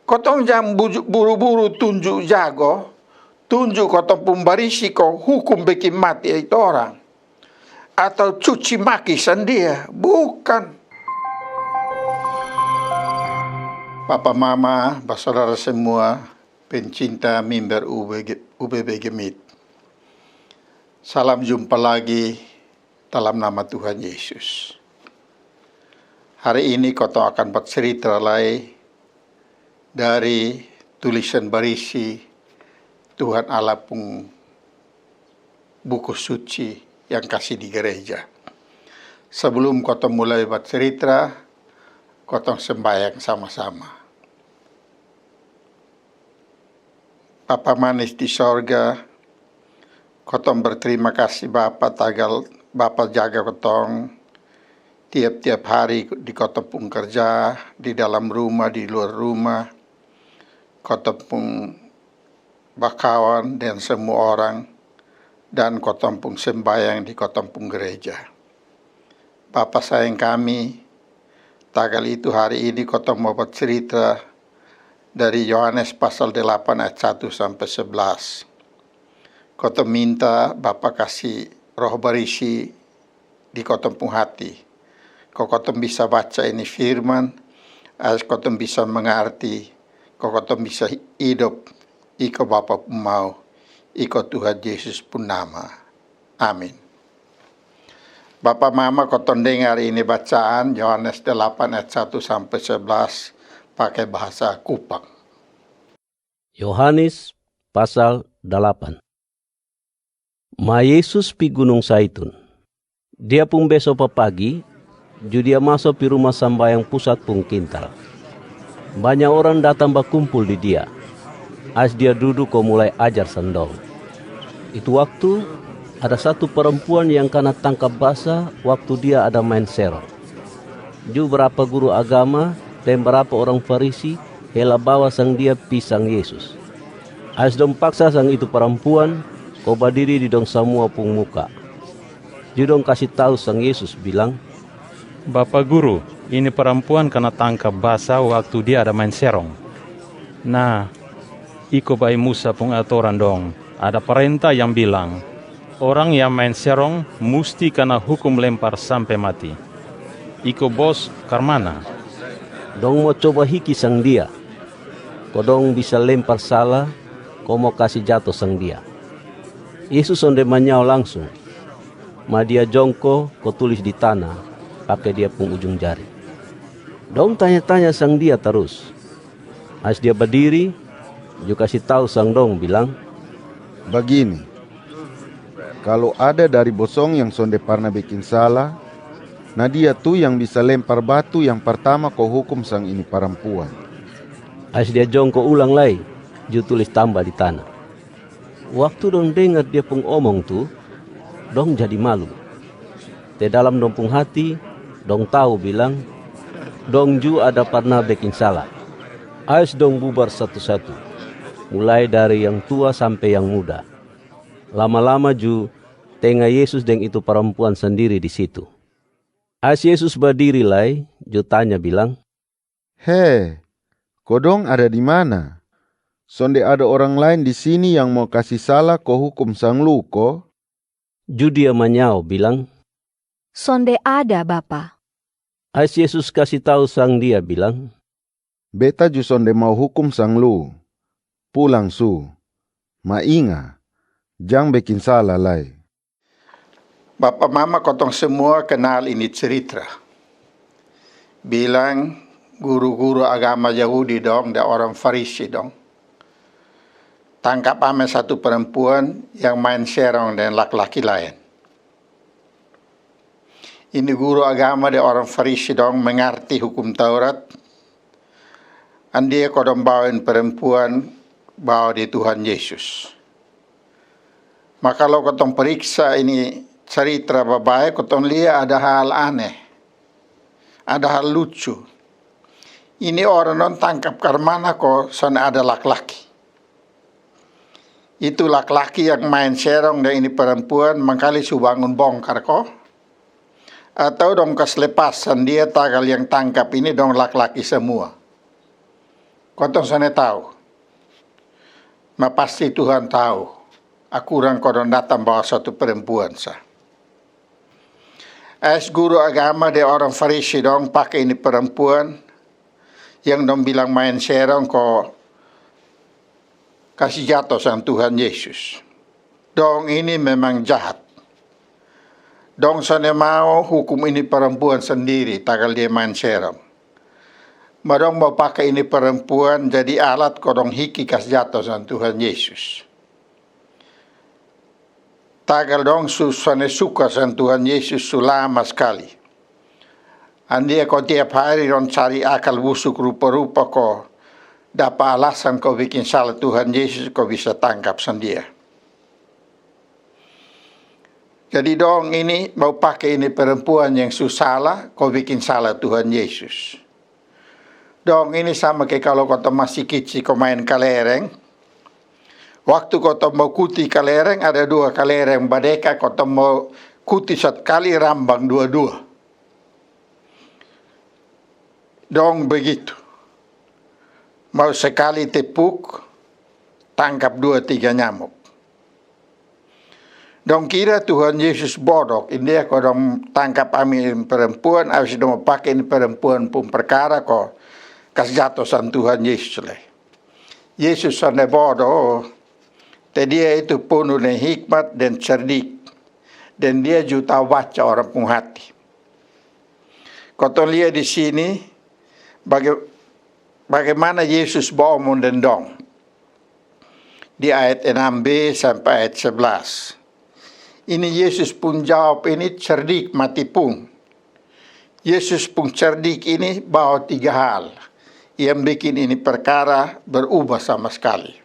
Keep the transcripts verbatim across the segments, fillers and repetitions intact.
Kotong jang buju-, buru-buru tunju jago, tunju kotong pung barisi ko hukum bekin mati itu orang. Atau cuci maki sang dia. Bukan. Papa, mama, basodara semua, pencinta mimbar U B G, U B B G mit. Salam jumpa lagi dalam nama Tuhan Yesus. Hari ini kotong akan bacerita lai dari tulisan barisi Tuhan Allah pung buku suci yang kasi di gereja. Sebelum kotong mulai bacerita, kotong sembahyang sama-sama. Bapa manis di sorga, kotong berterima kasih Bapa tagal Bapa jaga kotong tiap-tiap hari di kotong pung kerja, di dalam rumah, di luar rumah, kotong pung bakawan dan semua orang, dan kotong pung sembahyang di kotong pung gereja. Bapa sayang kami, tagal itu hari ini kotong mau bacerita dari Yohanes pasal delapan ayat satu sampai sebelas. Kotong minta Bapa kasi Roh Barisi di kotong pung hati. Ko kotong bisa baca ini firman, ais kotong bisa mengarti, ko kotong bisa idop iko Bapa pung mau, iko Tuhan Yesus pung nama. Amin. Bapa mama, kotong dengar ini bacaan Yohanes delapan ayat satu sampai sebelas pakai bahasa Kupang. Yohanes pasal dalapan. Ma Yesus pi Gunung Saitun. Dia pung beso papagi, ju dia maso pi Ruma Sambayang Pusat pung kintal. Banya orang datang bakumpul di dia. Ais dia dudu ko mulai ajar sang dong. Itu waktu, ada satu parampuan yang kana tangkap basa waktu dia ada maen serong. Ju barapa guru agama deng barapa orang Farisi hela bawa sang dia pi sang Yesus. Ais dong paksa sang itu parampuan ko badiri di dong samua pung muka. Ju dong kasi tau sang Yesus bilang, "Bapa Guru, ini parampuan kana tangkap basa waktu dia ada maen serong. Nah, iko bae Musa pung atoran dong, ada parenta yang bilang, orang yang maen serong musti kana hukum lempar sampe mati. Iko bos karmana?" Dong mo coba hiki sang dia, ko dong bisa lempar sala, ko mo kasi jato sang dia. Yesus sonde manyao langsung, ma dia jongko ko tulis di tana pake dia pung ujung jari. Dong tanya-tanya sang dia tarus. Ais dia badiri, ju kasi tau sang dong bilang, "Bagini, kalo ada dari bosong yang sonde parna bekin sala, na dia tu yang bisa lempar batu yang partama ko hukum sang ini parampuan." Ais dia jongko ulang lai, ju tulis tamba di tana. Waktu dong dengar dia pung omong tu, dong jadi malu. Te dalam dong pung hati, dong tau bilang, dong ju ada parna bekin sala. Ais dong bubar satu-satu, mulai dari yang tua sampe yang muda. Lama-lama ju tenga Yesus deng itu parampuan sandiri di situ. Ais Yesus badiri lai, ju tanya bilang, "He, ko dong ada di mana? Sonde ada orang laen di sini yang mo kasi sala ko hukum sang lu ko?" Ju dia manyao bilang, "Sonde ada, Bapa." Ais Yesus kasi tau sang dia bilang, "Beta ju sonde mau hukum sang lu. Pulang su. Ma inga, jang bekin sala lai." Bapa mama, kotong semua kenal ini cerita. Bilang guru-guru agama Yahudi dong dan orang Farisi dong tangkap ame satu perempuan yang maen serong deng laki-laki laen. Ini guru agama dan orang Farisi dong mengarti hukum Taurat. Andia ko dong bawa ini perempuan bawa di Tuhan Yesus. Ma kalo kotong periksa ini cerita babae, kotong lia ada hal aneh, ada hal lucu. Ini orang dong tangkap karmana ko son ada laki-laki. Itu laki-laki yang maen serong dan ini perempuan mangkali su bangun bongkar ko? Atau dong kas lepas sang dia tagal yang tangkap ini dong laki-laki semua? Kotong sone tau. Ma pasti Tuhan tau. Akurang ko dong datang bawa satu perempuan sa. Ais guru agama de orang Farisi dong pake ini perempuan yang dong bilang maen serong ko kasi jato sang Tuhan Yesus. Dong ini memang jahat. Dong sone mau hukum ini perempuan sendiri tagal dia maen serong. Ma dong mau pake ini perempuan jadi alat ko dong hiki kasi jato sang Tuhan Yesus. Tagal dong su sone suka sang Tuhan Yesus su lama skali. Andia ko tiap hari dong cari akal busuk rupa-rupa ko dapa alasan ko bikin salah Tuhan Yesus ko bisa tangkap sang dia. Jadi dong ini mau pake ini perempuan yang su salah ko bikin salah Tuhan Yesus. Dong ini sama ke kalo kotong masi kici ko maen kalereng. Waktu kotong mau kuti kalereng, ada dua kalereng badeka, kotong mau kuti satu kali, rambang dua-dua. Dong begitu. Mau sekali tepuk, tangkap dua tiga nyamuk. Dong kira Tuhan Yesus bodok, india ko dong tangkap ami perempuan, abis dong pake ini perempuan pung perkara ko kas jato sang Tuhan Yesus le. Yesus sone bodo, te dia itu punu deng hikmat deng cerdik, deng dia ju tau baca orang pung hati. Kotong lia di sini baga- bagaimana Yesus baomong deng dong di ayat enam b sampai ayat sebelas. Ini Yesus pung jawab ini cerdik mati pung. Yesus pung cerdik ini bawa tiga hal yang bikin ini perkara berubah sama skali.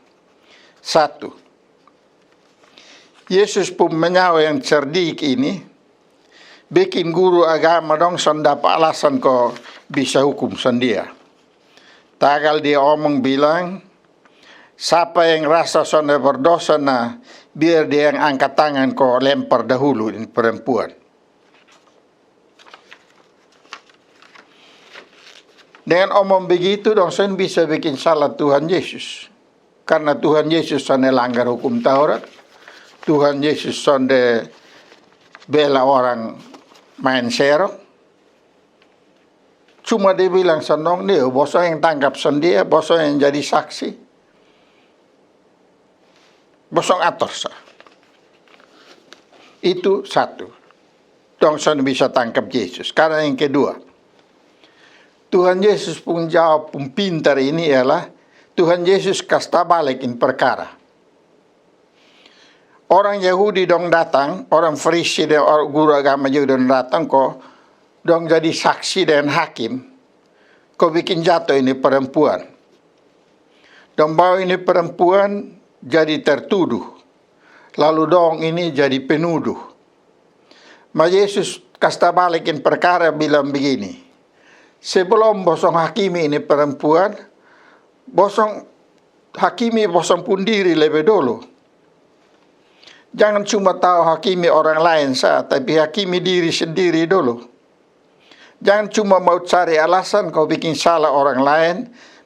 Satu, Yesus pung menyao yang cerdik ini bikin guru agama dong son dapa alasan ko bisa hukum sang dia. Tagal dia omong bilang, sapa yang rasa sonde berdosa na biar dia yang angkat tangan ko lempar dahulu ini perempuan. Dengan omong begitu dong son bisa bikin salah Tuhan Yesus. Karna Tuhan Yesus sonde langgar hukum Taurat. Tuhan Yesus sonde bela orang maen serong. Cuma dia bilang sang dong, nio bosong yang tangkap sang dia, bosong yang jadi saksi. Bosong ator sa. Itu satu. Dong son bisa tangkap Yesus. Karna yang kedua, Tuhan Yesus pung jawab pung pintar ini ialah Tuhan Yesus kas tabalik ini perkara. Orang Yahudi dong datang, orang Farisi dan orang guru agama Yahudi dong datang ko dong jadi saksi dan hakim ko bikin jato ini perempuan. Dong bawa ini perempuan jadi tertuduh, lalu dong ini jadi penuduh. Ma Yesus kas tabalik ini perkara bilang begini, sebelum bosong hakimi ini perempuan, bosong hakimi bosong pung diri lebe dolo. Jangan cuma tau hakimi orang laen sa, tapi hakimi diri sendiri dolo. Jangan cuma mau cari alasan ko bikin salah orang laen,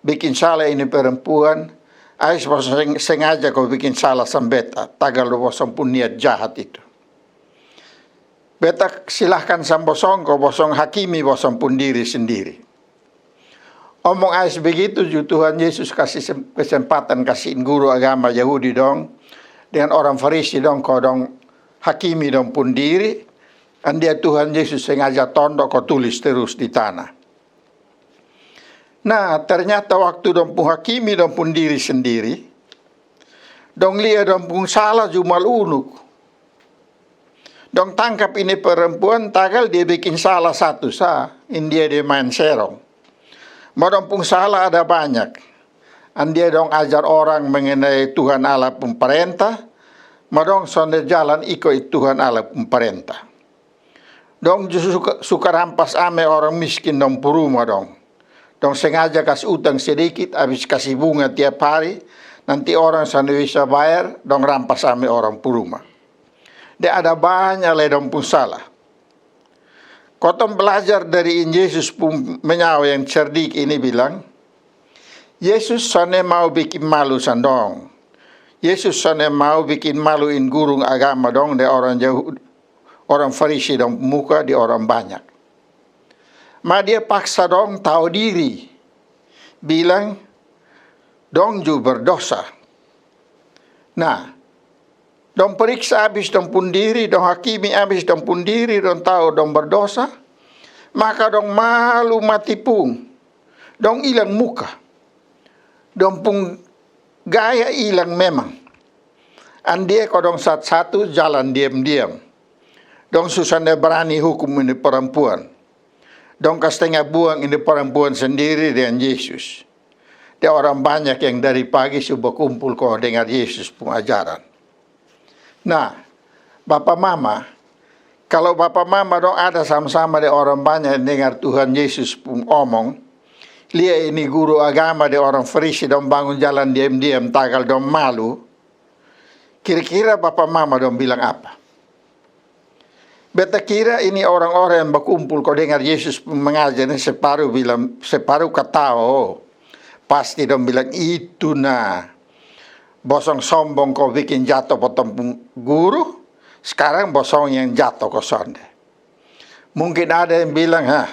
bikin salah ini perempuan, ais bosong sengaja ko bikin salah sang beta, tagal bosong pung niat jahat itu. Beta silahkan sang bosong ko bosong hakimi bosong pung diri sendiri. Omong ais begitu ju Tuhan Yesus kasi kesempatan kasi guru agama Yahudi dong dengan orang Farisi dong ko dong hakimi dong pung diri. Andia Tuhan Yesus sengaja tondok ko tulis terus di tanah. Nah, ternyata waktu dong pung hakimi dong pung diri sendiri, dong lia dong pung salah ju malunuk. Dong tangkap ini perempuan tagal dia bikin salah satu sa, india dia maen serong. Ma dong pung salah ada banyak. Andia dong ajar orang mengenai Tuhan Allah pung parenta, ma dong sonde jalan iko i Tuhan Allah pung parenta. Dong ju suka, suka rampas ame orang miskin dong pung ruma dong. Dong sengaja kasi utang sedikit abis kasi bunga tiap hari, nanti orang sonde bisa bayar dong rampas ame orang pung ruma. De ada banya le dong pung salah. Kotong belajar dari in Yesus pung menyao yang cerdik ini bilang, Yesus sone mau bikin malu sang dong. Yesus sone mau bikin malu ini guru agama dong de orang Yahudi, orang Farisi dong muka di orang banyak. Ma dia paksa dong tau diri, bilang dong ju berdosa. Nah, dong periksa abis dong pun diri, dong hakimi abis dong pun diri, dong tau dong berdosa, maka dong malu mati pung, dong ilang muka, dong pung gaya ilang memang. Andia ko dong satu-satu jalan diam-diam. Dong su sane berani hukum ini perempuan. Dong kas tenga buang ini perempuan sendiri dengan Yesus. Dia orang banyak yang dari pagi su bakumpul ko dengar Yesus pung ajaran. Nah, bapa mama, kalo bapa mama dong ada sama-sama de orang banyak dengar Tuhan Yesus pung omong, lia ini guru agama de orang Farisi dong bangun jalan diam-diam tagal dong malu, kira-kira bapa mama dong bilang apa? Beta kira ini orang-orang yang bakumpul ko dengar Yesus mengajar ini separuh bilang, separuh katao. Pasti dong bilang, "Itu na, bosong sombong ko bikin jato potong pung guru, sekarang bosong yang jato ko sonde." Mungkin ada yang bilang, "Hah,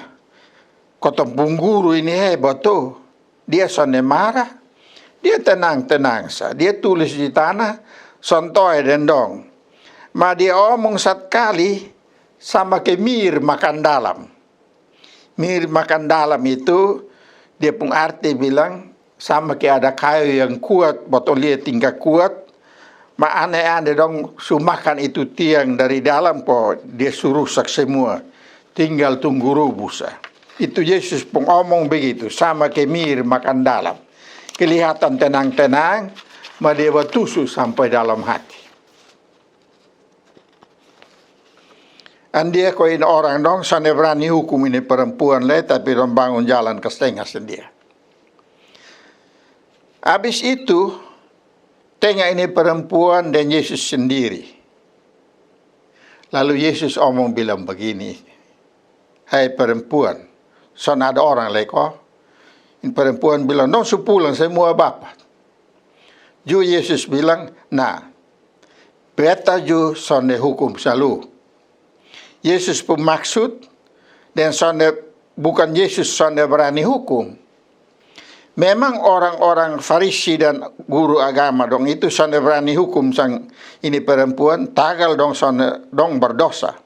kotong pung guru ini hebat tu. Dia sonde marah. Dia tenang-tenang sa. Dia tulis di tanah, sontoe deng dong. Ma dia omong sat kali sama ke mir makan dalam." Mir makan dalam itu dia pung arti bilang sama ke ada kayu yang kuat, botong lia tingka kuat, ma ane-ane dong su makan itu tiang dari dalam ko dia su rusak semua, tinggal tunggu rubuh sa. Itu Yesus pung omong begitu, sama ke mir makan dalam. Kelihatan tenang-tenang, ma dia batusu sampai dalam hati. Andia ko ini orang dong sane berani hukum ini perempuan le, tapi dong bangun jalan kas tenga sendia. Abis itu, tenga ini perempuan dan Yesus sendiri. Lalu Yesus omong bilang begini, "Hai perempuan, son ada orang le ko?" Ini perempuan bilang, "Dong su pulang semua bapa." Ju Yesus bilang, "Nah, beta ju sonde hukum salu." Yesus pun maksud, dan sonde, bukan Yesus sonde berani hukum. Memang orang-orang Farisi dan guru agama dong itu sonde berani hukum sang ini perempuan, tagal dong sonde, dong berdosa.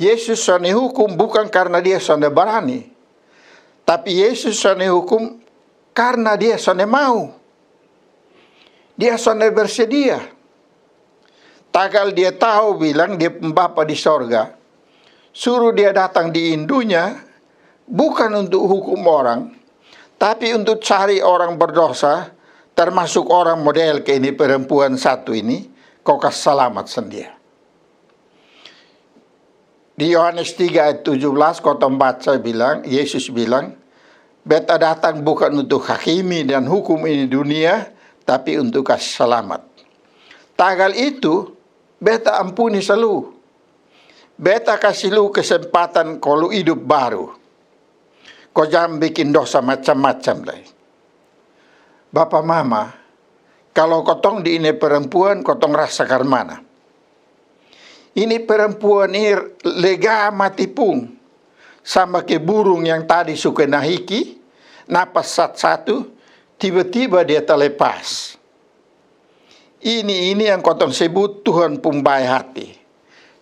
Yesus sonde hukum bukan karena dia sonde berani, tapi Yesus sonde hukum karena dia sonde mau. Dia sonde bersedia. Tagal dia tau bilang dia pung Bapa di sorga suru dia datang di indunya bukan untuk hukum orang, tapi untuk cari orang berdosa, termasuk orang model ke ini perempuan satu ini, ko kas salamat sang dia. Di Yohanes tiga ayat tujuh belas, kotong baca bilang, Yesus bilang, "Beta datang bukan untuk hakimi dan hukum ini dunia, tapi untuk kas salamat. Tagal itu, beta ampuni salu. Beta kasi lu kesempatan ko lu idup baru. Ko jang bikin dosa macam-macam lai." Bapa mama, kalo kotong di ini perempuan, kotong rasa karmana? Ini perempuan ini lega mati pung, sama ke burung yang tadi su ke nahiki napas sat-satu, tiba-tiba dia talepas. Ini, ini yang kotong sebut Tuhan pung bae hati,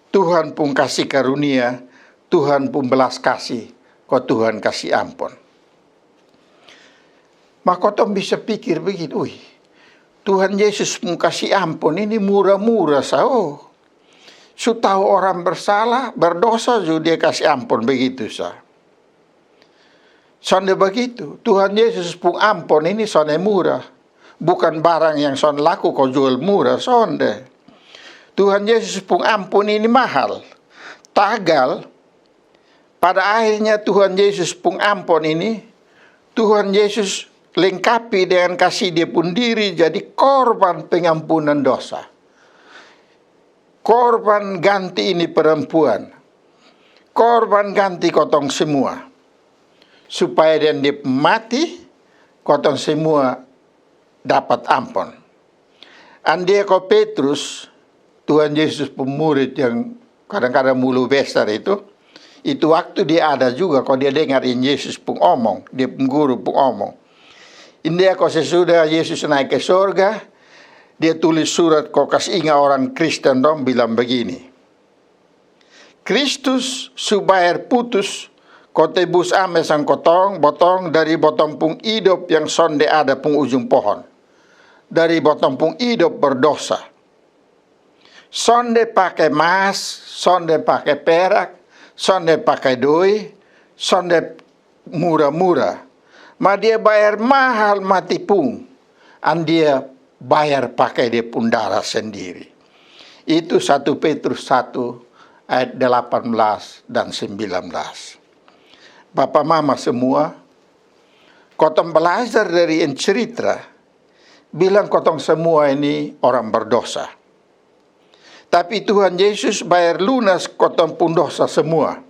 Tuhan pung kasi karunia, Tuhan pung belas kasi, ko Tuhan kasi ampon. Ma kotong bisa pikir begitu, "Wih, Tuhan Yesus pung kasi ampon ini mura-mura sa, oh. Su tau orang bersalah, berdosa ju dia kasi ampon begitu sa." Sonde begitu. Tuhan Yesus pung ampon ini sonde mura. Bukan barang yang son laku ko jual mura, sonde. Tuhan Yesus pung ampon ini mahal. Tagal, pada akhirnya Tuhan Yesus pung ampon ini, Tuhan Yesus lengkapi dengan kasi dia pun diri jadi korban pengampunan dosa. Korban ganti ini perempuan. Korban ganti kotong semua. Supaya dengan dia mati, kotong semua dapat ampon. Andia ko Petrus, Tuhan Yesus pung murid yang kadang-kadang mulu besar itu, itu waktu dia ada juga ko dia dengar yang Yesus pung omong, dia pung guru pung omong. India ko sesudah Yesus naik ke sorga, dia tulis surat ko kas inga orang Kristen dong bilang begini: Kristus su bayar putus ko tebus ame sang kotong botong dari botong pung idop yang sonde ada pung ujung pohon, dari botong pung idop berdosa. Sonde pake mas, sonde pake perak, sonde pake doi, sonde mura-mura. Ma dia bayar mahal mati pung. Andia bayar pake dia pung dara sendiri. Itu satu Petrus satu ayat delapan belas dan sembilan belas. Bapa mama semua, kotong balajar dari yang cerita, bilang kotong semua ini orang berdosa. Tapi Tuhan Yesus bayar lunas kotong pung dosa semua.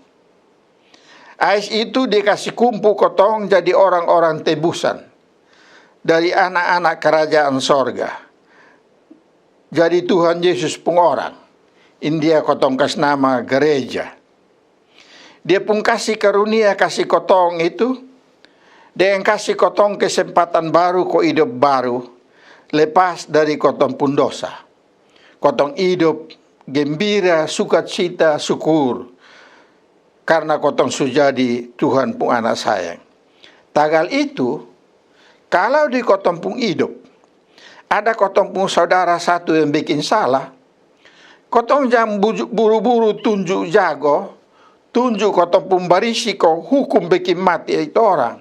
Ais itu dia kasi kumpu kotong jadi orang-orang tebusan dari anak-anak kerajaan sorga. Jadi Tuhan Yesus pung orang, india kotong kas nama gereja. Dia pung kasi karunia kasi kotong itu, deng kasi kotong kesempatan baru ko idop baru, lepas dari kotong pung dosa. Kotong idop gembira, sukacita, sukur, karna kotong su jadi Tuhan pung anak sayang. Tagal itu, kalau di kotong pung idop ada kotong pung saudara satu yang bikin salah, kotong jang buju- buru-buru tunjuk jago, tunjuk kotong pung barisi ko hukum bikin mati itu orang,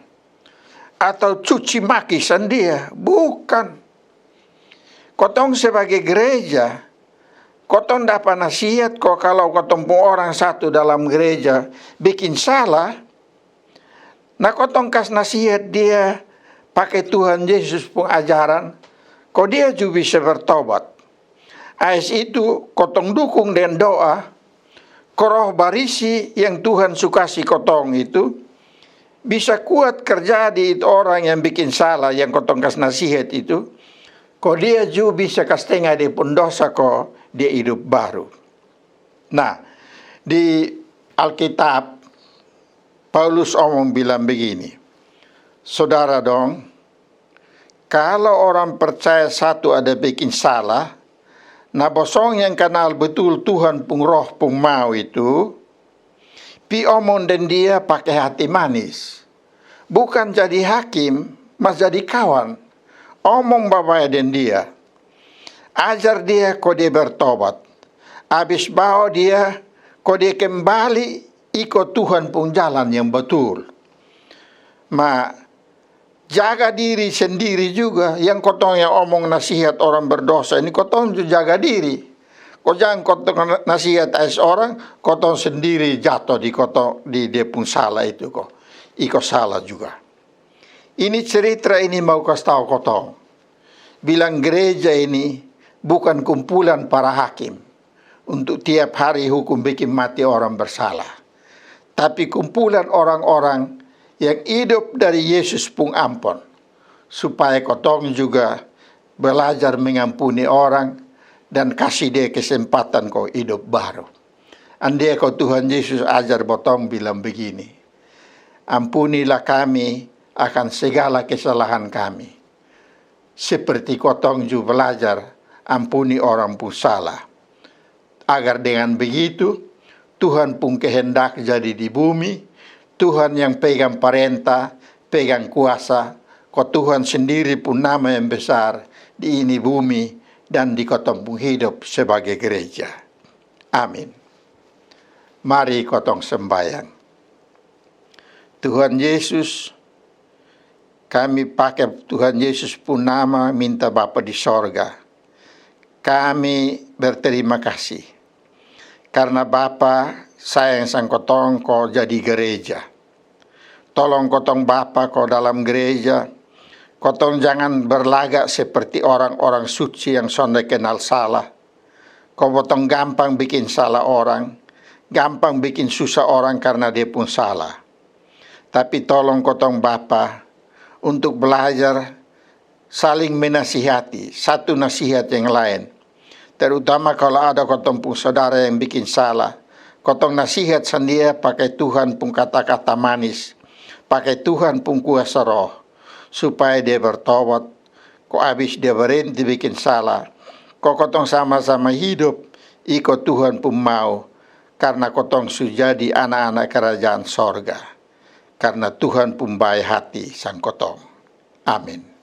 atau cuci maki sang dia. Bukan. Kotong sebagai gereja, kotong dapa nasihat ko kalau kotong pung orang satu dalam gereja bikin salah, na kotong kas nasihat dia pake Tuhan Yesus pung ajaran, ko dia ju bisa bertobat. Ais itu kotong dukung deng doa, ko Roh Barisi yang Tuhan su kasi kotong itu bisa kuat kerja di itu orang yang bikin salah yang kotong kas nasihat itu, ko dia ju bisa kas tenga dia pung dosa ko dia idop baru. Nah, di Alkitab, Paulus omong bilang begini, saudara dong, kalau orang percaya satu ada bikin salah, na bosong yang kanal betul Tuhan pung Roh pung mau itu, pi omong deng dia pake hati manis, bukan jadi hakim, mas jadi kawan. Omong babae deng dia, ajar dia ko dia bertobat, abis bao dia ko dia kembali iko Tuhan pung jalan yang betul. Ma jaga diri sendiri juga. Yang kotong yang omong nasihat orang berdosa ini, kotong ju jaga diri. Ko jang kotong nasihat ais orang, kotong sendiri jato di kotong di dia pung salah itu ko iko salah juga. Ini cerita ini mau kas tau kotong bilang gereja ini bukan kumpulan para hakim untuk tiap hari hukum bikin mati orang bersalah, tapi kumpulan orang-orang yang idop dari Yesus pung ampon, supaya kotong juga balajar mengampuni orang dan kasi dia kesempatan ko idop baru. Andia ko Tuhan Yesus ajar botong bilang begini, ampunilah kami akan segala kesalahan kami, seperti kotong ju balajar ampuni orang pung salah. Agar dengan begitu Tuhan pung kehendak jadi di bumi, Tuhan yang pegang parenta, pegang kuasa, ko Tuhan sendiri pung nama yang besar di ini bumi dan di kotong pung hidup sebagai gereja. Amin. Mari kotong sembayang. Tuhan Yesus, kami pake Tuhan Yesus pun nama minta Bapa di sorga. Kami berterima kasih karna Bapa sayang sang kotong ko jadi gereja. Tolong kotong Bapa ko dalam gereja, kotong jangan berlaga seperti orang-orang suci yang sonde kenal salah. Ko botong gampang bikin salah orang, gampang bikin susah orang karna dia pun salah. Tapi tolong kotong Bapa, untuk belajar saling menasihati, satu nasihat yang lain. Terutama kalau ada kotong pung saudara yang bikin salah, kotong nasihat sang dia pakai Tuhan pung kata-kata manis, pakai Tuhan pung kuasa Roh, supaya dia bertobat. Ko abis dia berhenti bikin salah, ko kotong sama-sama hidup iko Tuhan pung mau, karna kotong su jadi anak-anak kerajaan sorga, karna Tuhan pung bae hati sang kotong. Amin.